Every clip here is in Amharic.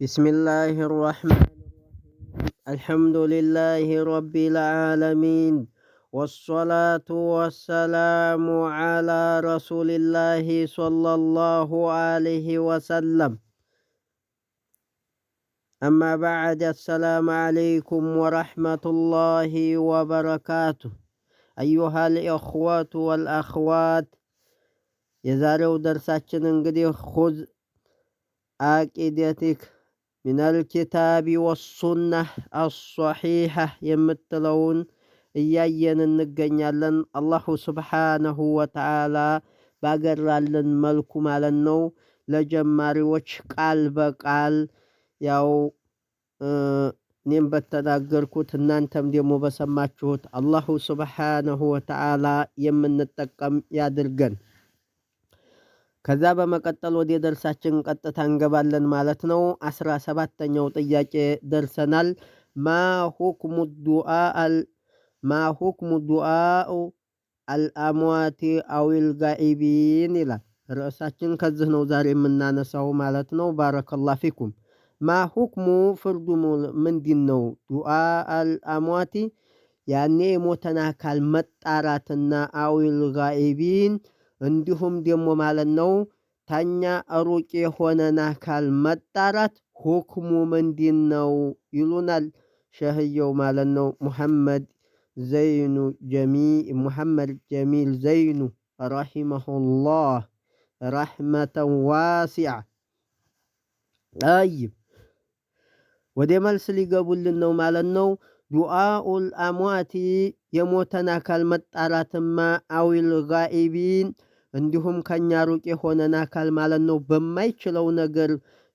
بسم الله الرحمن الرحيم. الحمد لله رب العالمين، والصلاة والسلام على رسول الله صلى الله عليه وسلم. أما بعد، السلام عليكم ورحمة الله وبركاته. أيها الإخوة والأخوات، የዛሬው ደርሳችን እንግዲህ خذ عقيدتك من الكتاب والسنة الصحيحة የምትለውን እያየን እንገኛለን። الله سبحانه وتعالى ባገራልን መልኩ ማለት ነው። ለጀማሪዎች ቃል በቃል ያው እኔም በተናገርኩት እናንተም ደግሞ በሰማችሁት الله سبحانه وتعالى የምንጠቀም ያድርገን። ከዛ በመቀጠል ወደ ደርሳችን ቀጥታ እንገባለን ማለት ነው። 17ኛው ጥያቄ ደርሰናል። ما حكم دعاء الأموات أو الغائبين ይላል። ርዕሳችን ከዚህ ነው ዛሬ የምናነሳው ማለት ነው። بارك الله فيكم። ما حكم ፍርዱ ምንድን ነው? دعاء الأموات ያኔ የሞተን አካል መጣራትና أو الغائبين እንዲሁም ደግሞ ማለት ነው ተኛ ሩቅ የሆነን አካል መጣራት ሁክሙ ምንድን ነው ይሉናል ሸህየው ማለት ነው። ሙሐመድ ዘይኑ ጀሚ ሙሐመድ ጀሚል ዘይኑ رحمه الله رحمة واسعة። طيب፣ ወደ መልስ ሊገቡልን ነው ማለት ነው። دعاء الأموات የሞተን አካል መጣራትማ أو الغائبين እንዲሁም ከኛ ሩቅ የሆነን አካል ማለት ነው በማይችለው ነገር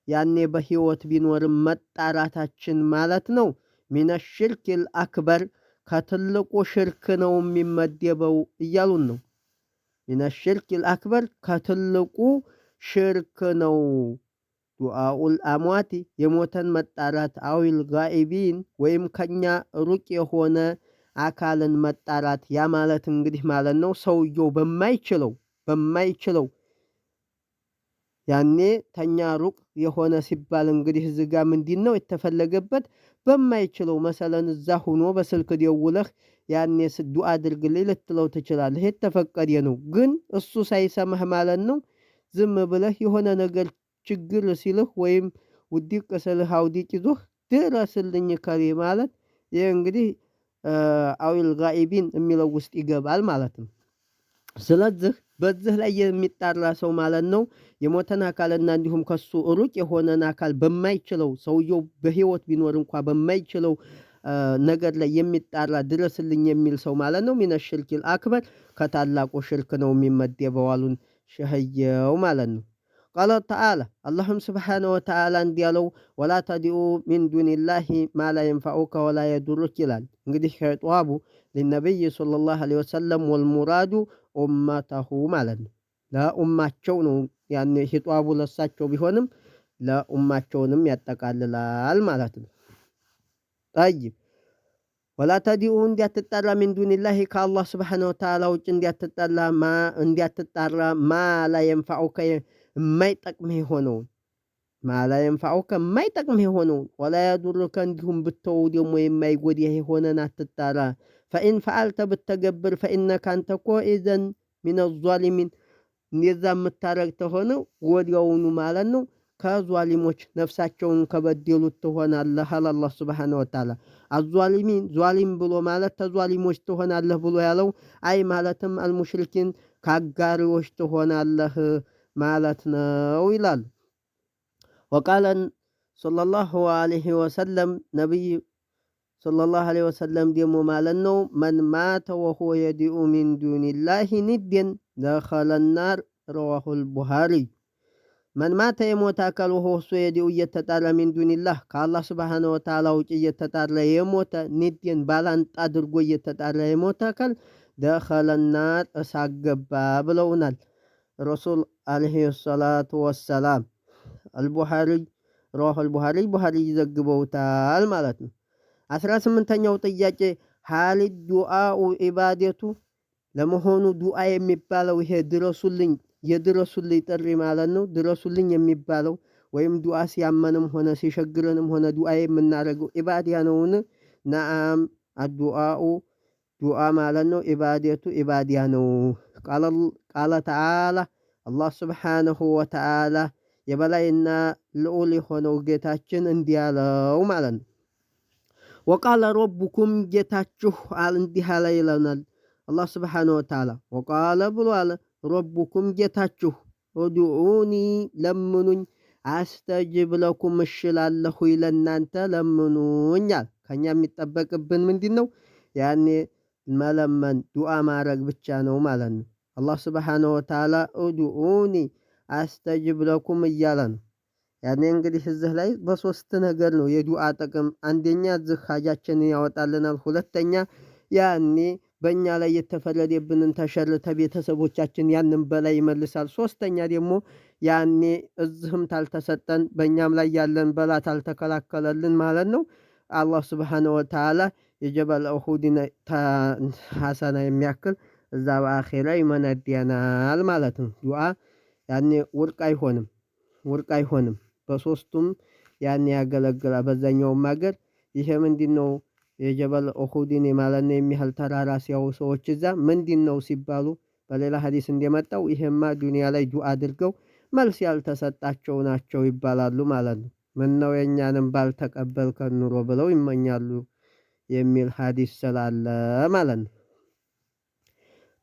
ያኔ በህይወት ቢኖርም መጣራታችን ማለት ነው من الشرك الأكبر ከትልቁ ሽርክ ነው የሚመደበው እያሉን ነው። من الشرك الأكبر ከትልቁ ሽርክ ነው። دعاء الأموات የሞተን መጣራት أو الغائبين ወይም ከኛ ሩቅ የሆነ አካልን መጣራት። ያ ማለት እንግዲህ ማለት ነው ሰውየው በማይችለው ያኔ ተኛ ሩቅ የሆነ ሲባል እንግዲህ እዚህ ጋ ምንድን ነው የተፈለገበት? በማይችለው مثلا እዛ ሁኖ በስልክ ደውለህ ያኔ ዱዓ አድርግልኝ ልትለው ትችላለህ። የተፈቀደ ነው። ግን እሱ ሳይሰማህ ማለት ነው ዝም ብለህ የሆነ ነገር ችግር ሲልህ ወይም ውዲቅ ስልህ አውዲቅ ይዞህ ድረስልኝ ከሌ ማለት ይህ እንግዲህ أو الغائبين የሚለው ውስጥ ይገባል ማለት ነው። ስለዚህ በዚህ ላይ የሚጣራ ሰው ማለት ነው የሞተን አካልና እንዲሁም ከሱ ሩቅ የሆነን አካል በማይችለው ሰውየው በህይወት ቢኖር እንኳ በማይችለው ነገር ላይ የሚጣራ ድረስልኝ የሚል ሰው ማለት ነው من الشرك الأكبر ከታላቁ ሽርክ ነው የሚመደበው አሉን ሸህየው ማለት ነው። قال تعالى አላህም سبحانه وتعالى እንዲያለው ولا تدع من دون الله ما لا ينفعك ولا يضرك ይላል። እንግዲህ خطاب للنبي صلى الله عليه وسلم والمراد أمته ማለት ነው። ለኡማቸው ነው ያን ኺጧቡ ለሳቸው ቢሆንም ለኡማቸውንም ያጠቃልላል ማለት ነው። طيب፣ ولا تدع እንዲያትጣራ من دون الله ከአላህ سبحانه وتعالى ውጭ እንዲያትጣራ ما لا ينفعك የማይጠቅምህ የሆነውን ما لا ينفعك የማይጠቅምህ የሆነውን ولا يضرك እንዲሁም ብተው ደግሞ የማይጎዳህ የሆነን አትጣራ። فإن فعلت ብተገብር فإنك አንተ እኮ إذن من الظالمين እንደዛ የምታረግ ተሆነ ወዲያውኑ ማለት ነው ከዟሊሞች ነፍሳቸውን ከበደሉት ትሆናለህ አለ አላህ سبحانه وتعالى። الظالمين ዟሊም ብሎ ማለት ተዟሊሞች ትሆናለህ ብሎ ያለው أي ማለትም المشركين ካጋሪዎች ትሆናለህ ማለት ነው ይላሉ። وقال صلى الله عليه وسلم ነቢይ صلى الله عليه وسلم ደግሞ ማለት ነው من مات وهو يدعو من دون الله ندا دخل النار، رواه البخاري። من مات የሞተ አካል وهو እሱ يدعو እየተጣራ من دون الله ከአላህ سبحانه وتعالى ውጭ እየተጣራ የሞተ ندا ባላንጣ አድርጎ እየተጣራ የሞተ አካል دخل النار እሳት ገባ ብለውናል ረሱል عليه الصلاة والسلام። البخاري، رواه البخاري፣ ቡሃሪ ይዘግበውታል ማለት ነው። 18ኛው ጥያቄ هل الدعاء عبادة ለመሆኑ ዱዓ የሚባለው ይሄ ድረሱልኝ የድረሱልኝ ጥሪ ማለት ነው። ድረሱልኝ የሚባለው ወይም ዱዓ ሲያመንም ሆነ ሲሸግረንም ሆነ ዱዓ የምናደርገው ኢባዳ ነውን? نعم الدعاء ዱዓ ማለት ነው። عبادة ኢባዳ ነው። قال تعالى አላህ سبحانه وتعالى የበላይና ልዑል የሆነው ጌታችን እንዲህ አለው ማለት ነው። وقال ربكم ጌታችሁ እንዲህ አለ ይለናል አላህ سبحانه وتعالى። وقال ብሎ አለ ربكم ጌታችሁ ادعوني ለምኑኝ፣ أستجب لكم እሽላለሁ ለእናንተ ለምኑኝ አለ። ከኛ የሚጠበቅብን ምንድን ነው? ያኔ መለመን ዱዓ ማድረግ ብቻ ነው ማለት ነው። አላህ سبحانه وتعالى ادعوني أستجب لكم እያለ ነው። ያኔ እንግዲህ እዚህ ላይ በሶስት ነገር ነው የዱዓ ጥቅም። አንደኛ እዚህ ሀጃችንን ያወጣልናል። ሁለተኛ ያኔ በእኛ ላይ የተፈረደብንን ተሸር ተቤተሰቦቻችን ያንን በላይ ይመልሳል። ሶስተኛ ደግሞ ያኔ እዚህም ታልተሰጠን በእኛም ላይ ያለን በላ ታልተከላከለልን ማለት ነው አላህ ስብሓነ ወተዓላ የጀበል ኡሁድን ሐሰና የሚያክል እዛ በአኼራ ይመነደናል ማለት ነው። ዱዓ ያኔ ውድቅ አይሆንም፣ ውድቅ አይሆንም። በሶስቱም ያኔ ያገለግላል። በዛኛውም ሀገር ይሄ ምንድነው የጀበል ኡሁድን ማለት ነው የሚያህል ተራራ ሲያዩ ሰዎች እዛ ምንድነው ሲባሉ በሌላ ሀዲስ እንደመጣው ይሄማ ዱንያ ላይ ዱዓ አድርገው መልስ ያልተሰጣቸው ናቸው ይባላሉ ማለት ነው። ምነው የእኛንም ባልተቀበልከን ኑሮ ብለው ይመኛሉ የሚል ሀዲስ ስላለ ማለት ነው።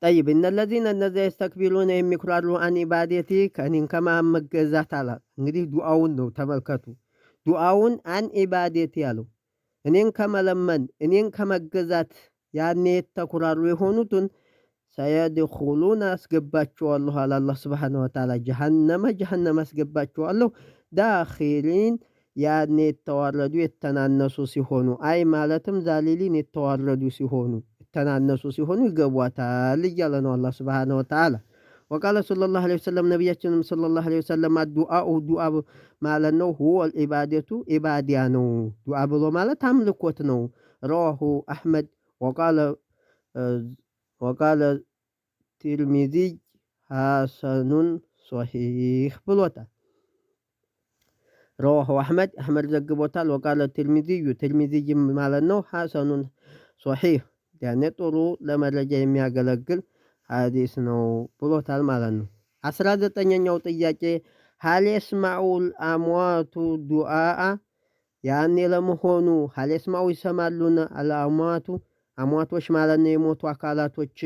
طيب إن الذين እነዚያ يستكبرون የሚኩራሩ عن عبادتي ከእኔን ከማመገዛት አላ እንግዲህ ዱዓውን ነው ተመልከቱ። ዱዓውን عن عبادتي አለው እኔን ከመለመን እኔን ከመገዛት ያኔ የተኩራሩ የሆኑትን سيدخلون አስገባቸዋለሁ አለ አላህ سبحانه وتعالى። جهنم ጀሀነም አስገባቸዋለሁ داخرين ያኔ የተዋረዱ የተናነሱ ሲሆኑ أي ማለትም ذليلين የተዋረዱ ሲሆኑ የተናነሱ ሲሆኑ ይገቧታል እያለ ነው አላህ سبحانه وتعالى። وقال صلى الله عليه وسلم ነቢያችንም صلى الله عليه وسلم الدعاء ዱዓ ማለት ነው هو العبادة ኢባዳ ነው። ዱዓ ብሎ ማለት አምልኮት ነው። رواه أحمد وقال الترمذي حسن صحيح ብሎታል። رواه أحمد አሕመድ ዘግቦታል። وقال الترمذي ትርሚዚይም ማለት ነው حسن صحيح ያኔ ጥሩ ለመረጃ የሚያገለግል ሐዲስ ነው ብሎታል ማለት ነው። 19ኛው ጥያቄ هل يسمع الأموات الدعاء ያኔ ለመሆኑ هل يسمع ይሰማሉን? الأموات አሟቶች ማለት ነው የሞቱ አካላቶች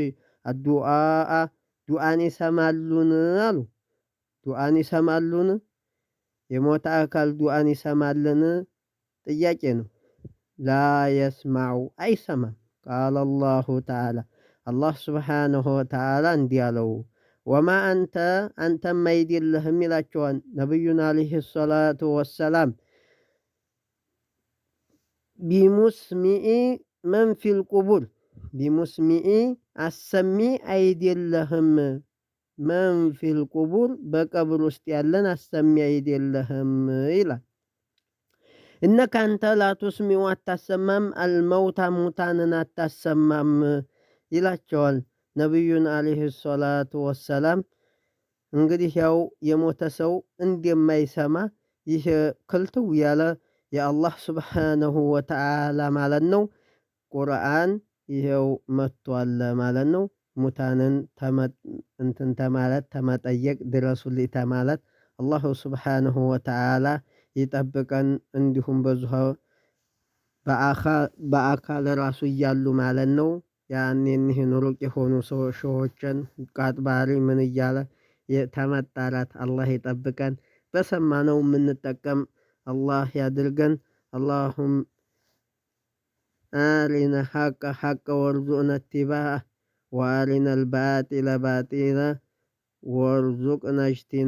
الدعاء ዱዓን ይሰማሉን አሉ። ዱዓን ይሰማሉን? የሞተ አካል ዱዓን ይሰማልን? ጥያቄ ነው። لا يسمع አይሰማም። قال الله تعالى አላህ سبحانه وتعالى እንዲህ አለው፣ وما أنت አንተም አይደለህም ይላቸዋል ነቢዩን عليه الصلاة والسلام بمسمع من في القبور بمسمع አሰሚ አይደለህም። من في القبور በቀብር ውስጥ ያለን አሰሚ አይደለህም ይላል። إنك አንተ لا تسمع አታሰማም፣ الموتى ሙታንን አታሰማም ይላቸዋል ነቢዩን عليه الصلاة والسلام። እንግዲህ ያው የሞተ ሰው እንደማይሰማ ይህ ክልትው ያለ የአላህ سبحانه وتعالى ማለት ነው። ቁርአን ይሄው መጥቷል ማለት ነው። ሙታንን እንትን ተማለት ተመጠየቅ ድረሱልኝ ተማለት አላሁ ስብሓነሁ ወተዓላ ይጠብቀን። እንዲሁም በዙ በአካል ራሱ እያሉ ማለት ነው። ያኔ እኒህን ሩቅ የሆኑ ሰዎችን ቃጥባሪ ምን እያለ ተመጣራት አላህ ይጠብቀን። በሰማነው የምንጠቀም አላህ ያድርገን። አላሁም አሪና ሐቀ ሐቀ ወርዙቅና ኢትባዐ ወአሪና አልባጢለ ባጢለ ወርዙቅና እጅቲና